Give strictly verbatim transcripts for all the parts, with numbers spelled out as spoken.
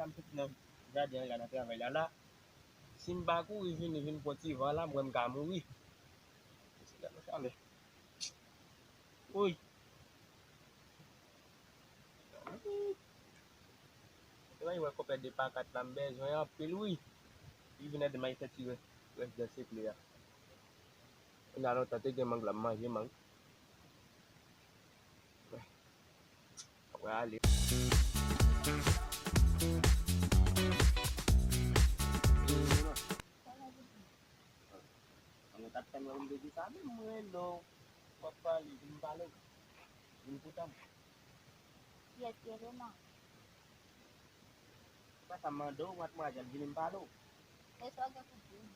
M sot nan jaden an la, nan travay la la. Si m pa kouri vini, vin pran ti van la, m wè m ka mouri. Mesye, gade yon chalè. Woy. Woy. Mwen wè konpè de pa kat la, m bezwen anpil, wi. Li vin ede m al fè ti rès, rès dan sekle a. Nan lontan te gen mang la, m manje mang. Mwen ale. Mwen t ap tann wè pou m te di sa menm, mwen rele w, w ap pale, vin pale w. Vin koutan m. Kiyès ki rele m? Se pa sa m mande w, madmwazèl, vini m pale w. E sa w gen pou di m?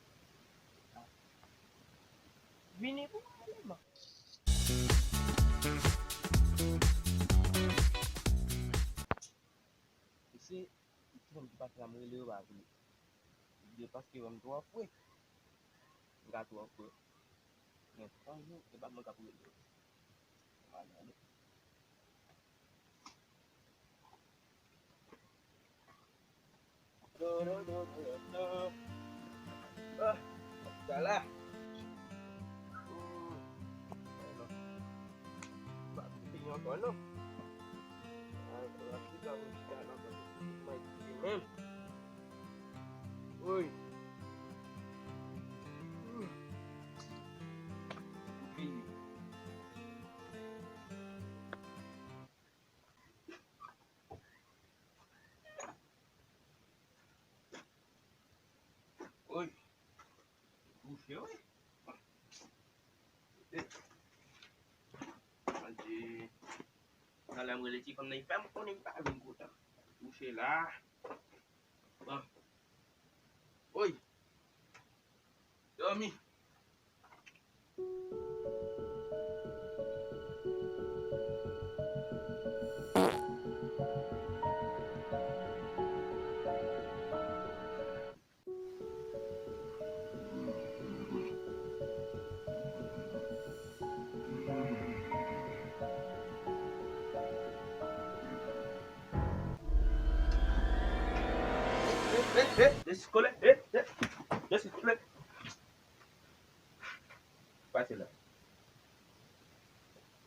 Vini pou pale m. Mesye, tout moun ki pase la, m rele yo pa vini. Yo paske wè m twò fre. M ka twò fre. Men anjou, e pa mwen k ap rele yo. M al gade. Do, do, do, do, do. Ah, sa la. Hmm. Non. Pa fini ankò, non. Ah, la, tout la, pou chita la, pou mwen, menm. Woy. Hmm. Fini. Woy. Bouche, wi. Mande. Talè m rele ti fanm nan, li fè m konnen li pa vin kontan. Bouche la. Bon. Woy. Dòmi. Hey, hey, hey, just collect, hey, hey, just collect. Pase la.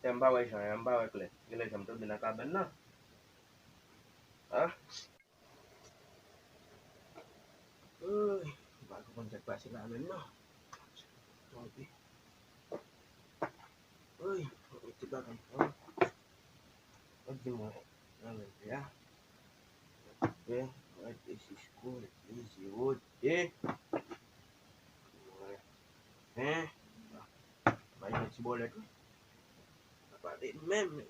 Tè m pa wè jan, m pa wè klè. Genlè jan m tonbe nan kabann nan. Ah. Woy, m pa konprann sa k pase la menm non. Tonbe. Woy, mete bagay m fò. Mwen di mwen, nan men pye a. Mwen, mwen te sis kou, de zewo de. Mwen, ven. Mwen yon ti bòlèt wi. Pa pale menm.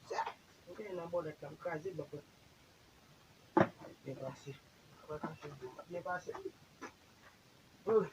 Sa, mwen te nan bòlèt la, m kraze blòk la. Byen pase. Byen pase. Ouh.